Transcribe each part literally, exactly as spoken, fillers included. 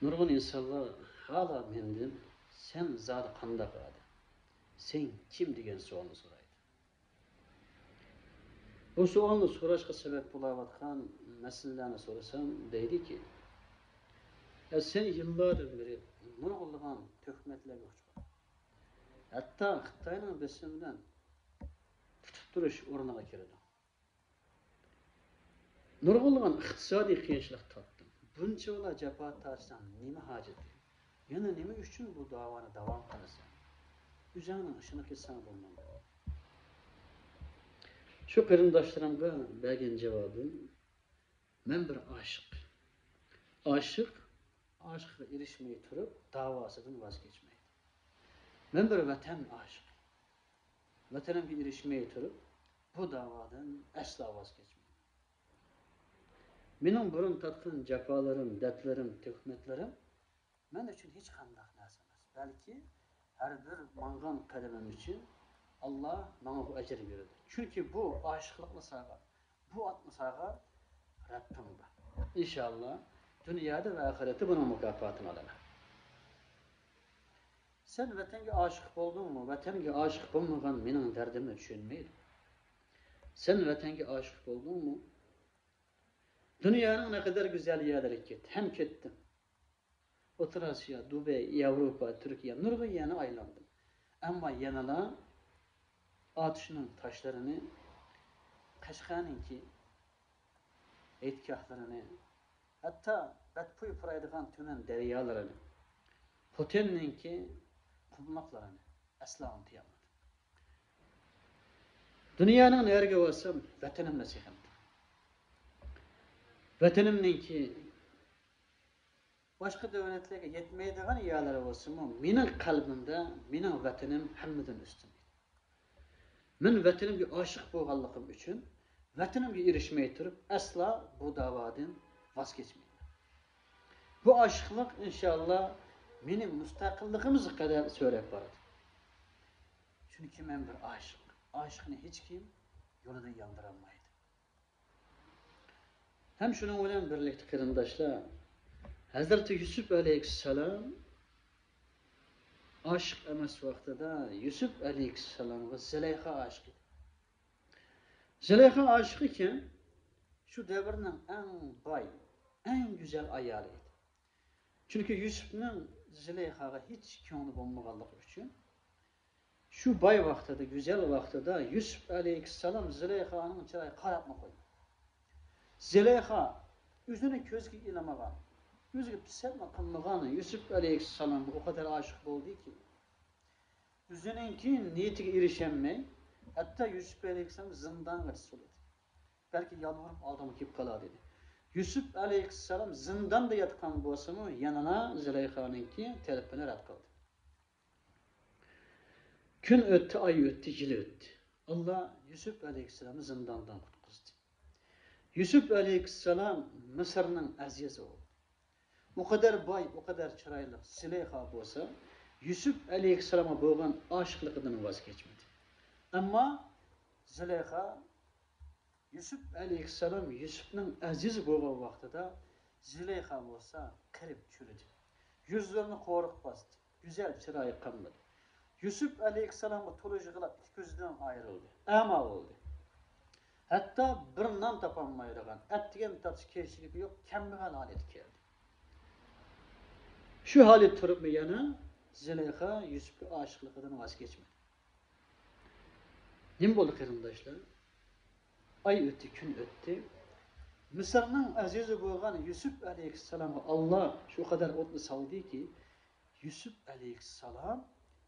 نۇرغۇن ئىنسانلار ھالا مەندىن، سەن زادى قانداق ئادەم؟ سەن كىم؟ دېگەن سوئالنى سورايدۇ. بۇ سوئالنى سوراشقا سەۋەب بولاۋاتقان مەسىلىلەرنى سورىسام، دەيدىكى، يا سەن يىللاردىن بېرى نۇرغۇنلىغان تۆھمەتلەرگە ئۇچرىدىڭ. ھەتتا خىتاينىڭ بېسىمى بىلەن تۇتۇپ تۇرۇش ئورنىغا كىردىڭ. نۇرغۇنلىغان ئىقتىسادىي قىيىنچىلىق تارتتىڭ. بۇنچىۋالا جاپا تارتساڭ نېمە ھاجىتى؟ يەنە نېمە ئۈچۈن بۇ داۋانى داۋام قىلىسەن؟ ئۆزۈڭنىڭ ئىشىنى قىلساڭ بولمامدۇ؟ شۇ قېرىنداشلىرىمغا بەرگەن جاۋابىم، مەن بىر ئاشىق. ئاشىق ئاشىقىغا ئېرىشمەي تۇرۇپ داۋاسىدىن ۋاز كەچمەيدۇ. مەن بىر ۋەتەن ئاشىقى. ۋەتىنىمگە ئېرىشمەي تۇرۇپ، بۇ داۋادىن ئەسلا ۋاز كەچمەيمەن. مېنىڭ بۇرۇن تارتقان جاپالىرىم، دەردلىرىم، تۆھمەتلىرىم مەن ئۈچۈن ھېچقانداق نەرسە ئەمەس. بەلكى ھەر بىر ماڭغان قەدىمىم ئۈچۈن ئاللا ماڭا بۇ ئەجىر بېرىدۇ. چۈنكى بۇ ئاشىقلىقنى سالغان، بۇ ئاتنى سالغان رەببىم بار. ئىنشاللا دۇنيادا ۋە ئاخىرەتتە بۇنىڭ مۇكاپاتىنى ئالىمەن. سەن ۋەتەنگە ئاشىق بولدۇڭمۇ؟ ۋەتەنگە ئاشىق بولمىغان مېنىڭ دەردىمنى چۈشەنمەيدۇ. سەن ۋەتەنگە ئاشىق بولدۇڭمۇ؟ دۇنيانىڭ نەقەدەر گۈزەل يەرلىرىگە كەتتىم، ھەم كەتتىم. ئوتتۇرا ئاسىيا، دۇبەي، ياۋروپا، تۈركىيە، نۇرغۇن يەرنى ئايلاندىم. ئەمما يەنىلا ئاتۇشنىڭ تاشلىرىنى، قەشقەرنىڭكى ھېيتگاھلىرىنى، ھەتتا بەتبۇي پۇرايدىغان تۈمەن دەريالىرىنى، خوتەننىڭكى قۇملۇقلىرىنى ئەسلا ئۇنتۇيالمىدىم. دۇنيانىڭ نەرىگە بارسام، ۋەتىنىمنى سېغىندىم. ۋەتىنىمنىڭكى باشقا دۆلەتلەرگە يەتمەيدىغان يەرلىرى بولسىمۇ، مېنىڭ قەلبىمدە مېنىڭ ۋەتىنىم ھەممىدىن ئۈستۈن. مەن ۋەتىنىمگە ئاشىق بولغانلىقىم ئۈچۈن، ۋەتىنىمگە ئېرىشمەي تۇرۇپ، ئەسلا بۇ داۋادىن ۋاز كەچمەيمەن. بۇ ئاشىقلىق، ئىنشاللا، مېنى مۇستەقىللىقىمىزغا قەدەر سۆرەپ بارىدۇ. چۈنكى مەن بىر ئاشىق. ئاشىقنى ھېچكىم يولىدىن ياندۇرالمايدۇ. ھەم شۇنىڭ بىلەن بىرلىكتە، قېرىنداشلار، ھەزرىتى يۈسۈپ ئەلەيھىسسالام ئاشىق ئەمەس ۋاقتىدا يۈسۈپ ئەلەيھىسسالامغا زۇلەيخا ئاشىق ئىدى. زۇلەيخا ئاشىق ئىكەن، شۇ دەۋرنىڭ ئەڭ باي، ئەڭ گۈزەل ئايالى ئىدى. چۈنكى يۈسۈپنىڭ زۇلەيخاغا ھېچ كۆڭلى بولمىغانلىقى ئۈچۈن، شۇ باي ۋاقتىدا، گۈزەل ۋاقتىدا يۈسۈپ ئەلەيھىسسالام زۇلەيخانىڭ چىرايىغا قاراپمۇ قويمىدى. زۇلەيخا ئۆزىنى كۆزگە ئىلمىغان، ئۆزىگە پىسەنتمۇ قىلمىغان يۈسۈپ ئەلەيھىسسالامغا ئۇ قەدەر ئاشىق بولدىكى، ئۆزىنىڭكى نىيىتىگە ئېرىشەلمەي، ھەتتا يۈسۈپ ئەلەيھىسسالام زىندانغا سولىدى. بەلكى يالۋۇرۇپ ئالدىڭغا كېلىپ قالار دېدى. يۈسۈپ ئەلەيھىسسالام زىنداندا ياتقان بولسىمۇ، يەنىلا زۇلەيخانىڭكى تەلىپىنى رەت قىلدى. كۈن ئۆتتى، ئاي ئۆتتى، يىل ئۆتتى. ئاللا يۈسۈپ ئەلەيھىسسالامنى زىنداندىن قۇتقۇزدى. يۈسۈپ ئەلەيھىسسالام مىسىرنىڭ ئەزىزى بولدى. ئۇ قەدەر باي، ئۇ قەدەر چىرايلىق زۇلەيخا بولسا، يۈسۈپ ئەلەيھىسسالامغا بولغان ئاشىقلىقىدىن ۋاز كەچمىدى. ئەمما زۇلەيخا يۈسۈپ ئەلەيھىسسالام يۈسۈپنىڭ ئەزىزى بولغان ۋاقتىدا زۇلەيخا بولسا قېرىپ چۈرىدى. يۈزلىرىنى قورۇق باستى. گۈزەل چىرايى قالمىدى. يۈسۈپ ئەلەيھىسسالامغا تولا يىغلاپ، ئىككى كۆزىدىن ئايرىلدى. ئەما بولدى. ھەتتا بىر نان تاپالمايدىغان، ئەتىگەن تارتىش كەچلىكى يوق، كەمبەغەل ھالەتكە كەلدى. شۇ ھالەتتە تۇرۇپمۇ يەنە زۇلەيخا يۈسۈپكە ئاشىقلىقىدىن ۋاز كەچمىدى. نېمە بولدى، قېرىنداشلار؟ ئاي ئۆتتى، كۈن ئۆتتى. مىسىرنىڭ ئەزىزى بولغان يۈسۈپ ئەلەيھىسسالامغا ئاللا شۇ قەدەر ئوتنى سالدىكى، يۈسۈپ ئەلەيھىسسالام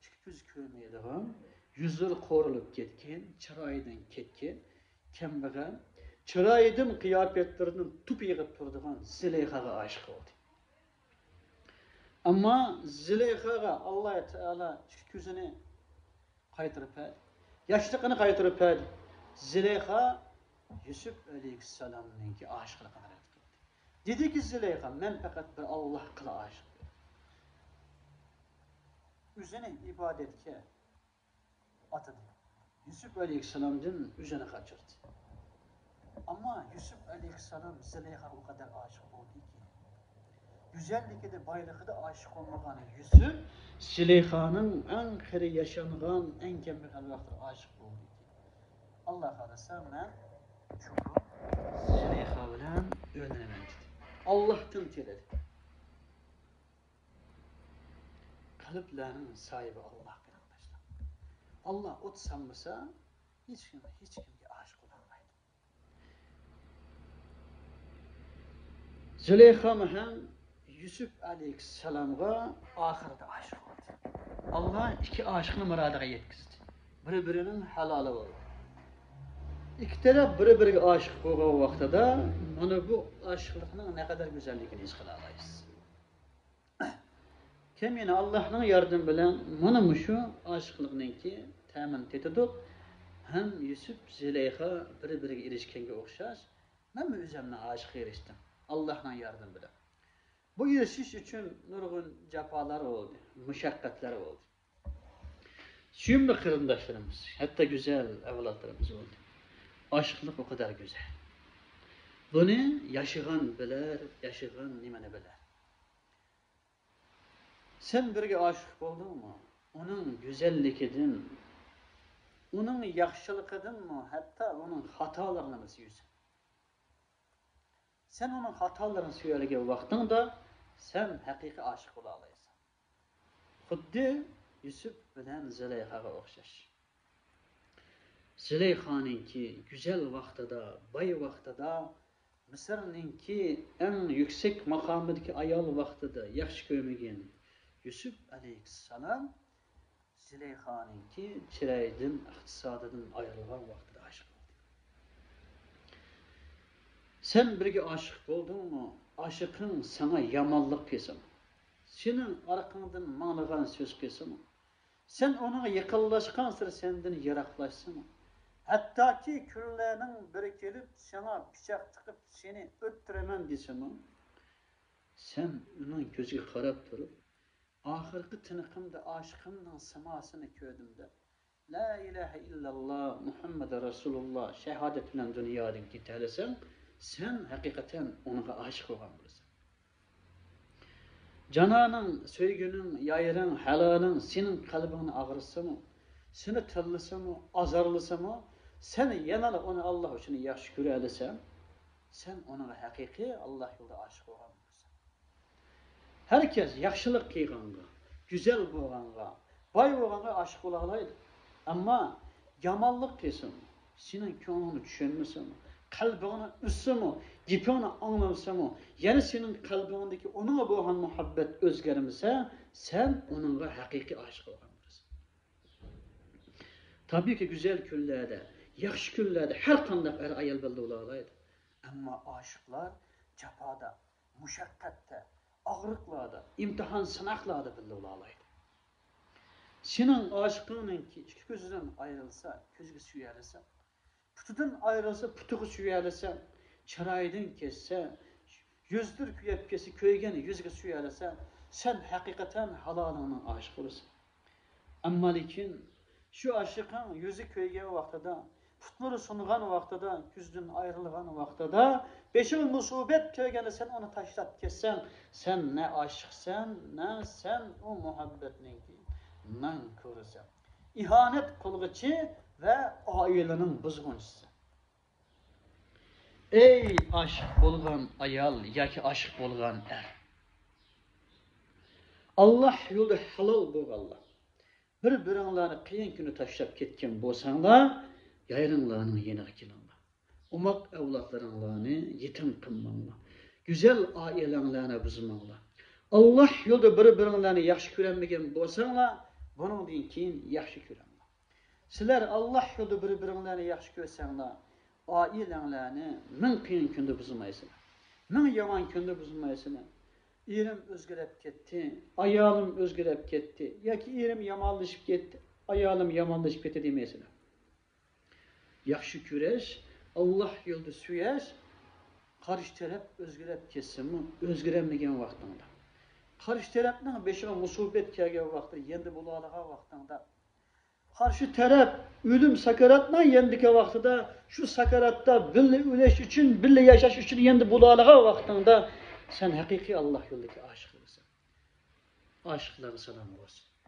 ئىككى كۆز كۆرمەيدىغان، يۈزلىرى قورۇلۇپ كەتكەن، چىرايىدىن كەتكەن، كەمبەغەل، چىرايىدىن، قىياپەتلىرىدىن توپا يېغىپ تۇرىدىغان زۇلەيخاغا ئاشىق بولدى. ئەمما زۇلەيخاغا ئاللا تائالا ئىككى كۆزىنى قايتۇرۇپ بەردى. ياشلىقىنى قايتۇرۇپ بەردى. زۇلەيخا يۈسۈپ ئەلەيھىسسالامنىڭكى ئاشىقلىقىنى رەت قىلدى. دېدىكى، زۇلەيخا، مەن پەقەت بىر ئاللاھقىلا ئاشىق. ئۆزىنى ئىبادەتكە ئاتىدى. يۈسۈپ ئەلەيھىسسالامدىن ئۆزىنى قاچۇردى. ئەمما يۈسۈپ ئەلەيھىسسالام زۇلەيخاغا ئۇ قەدەر ئاشىق بولدىكى، گۈزەللىكىدە، بايلىقىدا ئاشىق بولمىغان يۈسۈپ زۇلەيخانىڭ ئەڭ قېرى ياشانغان، ئەڭ كەمبەغەل ۋاقتىدا ئاشىق بولدى. ئاللا خالىسا، مەن چوقۇم زۇلەيخا بىلەن ئۆيلىنىمەن دېدى. ئاللاھتىن تىلىدى. قەلبلەرنىڭ ساھىبى ئاللا، قېرىنداشلار. ئاللا ئوت سالمىسا، ھېچكىم ھېچكىمگە ئاشىق بولالمايدۇ. زۇلەيخامۇ ھەم يۈسۈپ ئەلەيھىسسالامغا ئاخىرىدا ئاشىق بولدى. ئاللا ئىككى ئاشىقنى مۇرادىغا يەتكۈزدى. بىر-بىرىنىڭ ھالالى بولدى. ئىككى تەرەپ بىر-بىرىگە ئاشىق بولغان ۋاقتىدا مانا بۇ ئاشىقلىقنىڭ نەقەدەر گۈزەللىكىنى ھېس قىلالايسىز. كېيىن يەنە ئاللاھنىڭ ياردىمى بىلەن مانا مۇشۇ ئاشىقلىقنىڭكى تەمىنى تېتىدۇق. ھەم يۈسۈپ، زۇلەيخا بىر-بىرىگە ئېرىشكەنگە ئوخشاش، مەنمۇ ئۆزۈمنى ئاشىققا ئېرىشتىم ئاللاھنىڭ ياردىمى بىلەن. بۇ ئېرىشىش ئۈچۈن نۇرغۇن جاپالار بولدى، مۇشەققەتلەر بولدى. سۆيۈملۈك قېرىنداشلىرىمىز، ھەتتا گۈزەل ئەۋلادلىرىمىز بولدى. ئاشىقلىق ئۇ قەدەر گۈزەل. بۇنى ياشىغان بىلەر، ياشىغان نېمىنى بىلەر. سەن بىرىگە ئاشىق بولدۇڭمۇ؟ ئۇنىڭ گۈزەللىكىدىن، ئۇنىڭ ياخشىلىقىدىنمۇ، ھەتتا ئۇنىڭ خاتالىرىنىمۇ سۆيىسەن. سەن ئۇنىڭ خاتالىرىنى سۆيەلىگەن ۋاقتىڭدا، سەن ھەقىقىي ئاشىق بولالايسەن. خۇددى يۈسۈپ بىلەن زۇلەيخاغا ئوخشاش. زۇلەيخانىڭكى گۈزەل ۋاقتىدا، باي ۋاقتىدا، مىسىرنىڭكى ئەڭ يۈكسەك ماقامىدىكى ئايال ۋاقتىدا ياخشى كۆرمىگەن يۈسۈپ ئەلەيھىسسالام زۇلەيخانىڭكى چىرايىدىن، ئىقتىسادىدىن ئايرىلغان ۋاقتىدا ئاشىق بولدى. سەن بىرىگە ئاشىق بولدۇڭمۇ؟ ئاشىقىڭ ساڭا يامانلىق قىلسىمۇ، سېنىڭ ئارقاڭدىن ماڭىدىغان سۆز قىلسىمۇ، سەن ئۇنىڭغا يېقىنلاشقانسېرى سەندىن يىراقلاشسىمۇ، ھەتتاكى كۈنلەرنىڭ بىرى كېلىپ ساڭا پىچاق تىقىپ سېنى ئۆلتۈرىمەن دېسىمۇ، سەن ئۇنىڭ كۆزىگە قاراپ تۇرۇپ، ئاخىرقى تىنىقىمدا ئاشىقىمنىڭ سىماسىنى كۆردۈم دەپ، لا ئىلاھە ئىللاللا، مۇھەممەد رەسۇلۇللا شاھادەت بىلەن دۇنيادىن كېتەلىسەڭ، سەن ھەقىقەتەن ئۇنىڭغا ئاشىق بولغان بولىسەن. جانانىڭ، سۆيگۈنىڭ، يارىڭ، ھالالىڭ سېنىڭ قەلبىڭنى ئاغرىتسىمۇ، سېنى تىللىسىمۇ، ئازارلىسىمۇ، سەن يەنىلا ئۇنى ئاللا ئۈچۈن ياخشى كۆرەلىسەڭ، سەن ئۇنىڭغا ھەقىقىي ئاللا يولىدا ئاشىق بولغان بولىسەن. ھەركەس ياخشىلىق قىلغانغا، گۈزەل بولغانغا، باي بولغانغا ئاشىق بولالايدۇ. ئەمما يامانلىق قىلسىمۇ، سېنىڭ كۆڭلۈڭنى چۈشەنمىسىمۇ، قەلبىڭنى ئۈزسىمۇ، گېپىڭنى ئاڭلىمىسىمۇ، يەنە سېنىڭ قەلبىڭدىكى ئۇنىڭغا بولغان مۇھەببەت ئۆزگەرمىسە، سەن ئۇنىڭغا ھەقىقىي ئاشىق بولغان بولىسەن. تابىئىيكى، گۈزەل كۈنلەردە، ياخشى كۈنلەردە ھەر قانداق ئەر-ئايال بىللە بولالايدۇ. ئەمما ئاشىقلار جاپادا، مۇشەققەتتە، ئاغرىقلاردا، ئىمتىھان، سىناقلاردا بىللە بولالايدۇ. سېنىڭ ئاشىقىڭنىڭكى ئىككى كۆزىدىن ئايرىلسا، كۆزىگە سۆيەلىسەڭ، پۇتىدىن ئايرىلسا، پۇتىغا سۆيەلىسەڭ، چىرايىدىن كەتسە، يۈزلىرى كۆيۈپ كەتسە، كۆيگەن يۈزىگە سۆيەلىسەڭ، سەن ھەقىقەتەن ھالالىڭنىڭ ئاشىقى بولىسەن. ئەمما لېكىن شۇ ئاشىقىڭ يۈزى كۆيگەن ۋاقتىدا، پۇتلىرى سۇنغان ۋاقتىدا، كۆزىدىن ئايرىلغان ۋاقتىدا، بېشىغا مۇسىبەت كەلگەندە سەن ئۇنى تاشلاپ كەتسەڭ، سەن نە ئاشىقسەن، نە سەن ئۇ مۇھەببەتنىڭكى نانكورىسەن. ئىھانەت قىلغۇچى ۋە ئائىلىنىڭ بۇزغۇنچىسى. ئەي ئاشىق بولغان ئايال ياكى ئاشىق بولغان ئەر! ئاللا يولىدا ھالال بولغانلار، بىر-بىرىڭلارنى قىيىن كۈندە تاشلاپ كەتكەن بولساڭلار، يارىڭلارنىڭ يېنىغا كېلىڭلار. ئوماق ئەۋلادلىرىڭلارنى يېتىم قىلماڭلار. گۈزەل ئائىلەڭلارنى بۇزماڭلار. ئاللا يولىدا بىر-بىرىڭلارنى ياخشى كۆرەلمىگەن بولساڭلار، بۇنىڭدىن كېيىن ياخشى كۆرۈڭلار. سىلەر ئاللا يولىدا بىر-بىرىڭلارنى ياخشى كۆرسەڭلار، ئائىلەڭلارنى مىڭ قىيىن كۈندە بۇزمايسىلەر. مىڭ يامان كۈندە بۇزمايسىلەر. ئېرىم ئۆزگىرىپ كەتتى، ئايالىم ئۆزگىرىپ كەتتى ياكى ئېرىم يامانلىشىپ كەتتى، ئايالىم يامانلىشىپ كەتتى دېمەيسىلەر. ياخشى كۆرۈش، ئاللا يولىدا سۆيۈش، قارشى تەرەپ ئۆزگىرىپ كەتسىمۇ، ئۆزگىرەلمىگەن ۋاقتىڭدا، قارشى تەرەپنىڭ بېشىغا مۇسىبەت كەلگەن ۋاقتىدا، يەندە بولالىغان ۋاقتىڭدا، قارشى تەرەپ ئۆلۈم ساكاراتنىڭ يېنىدىكى ۋاقتىدا، شۇ ساكاراتتا بىللە ئۆلۈش ئۈچۈن، بىللە ياشاش ئۈچۈن يېنىدا بولالىغان ۋاقتىڭدا، سەن ھەقىقىي ئاللاھ يولىدىكى ئاشىقلىرىسەن. ئاشىقلارغا سالام بولسۇن.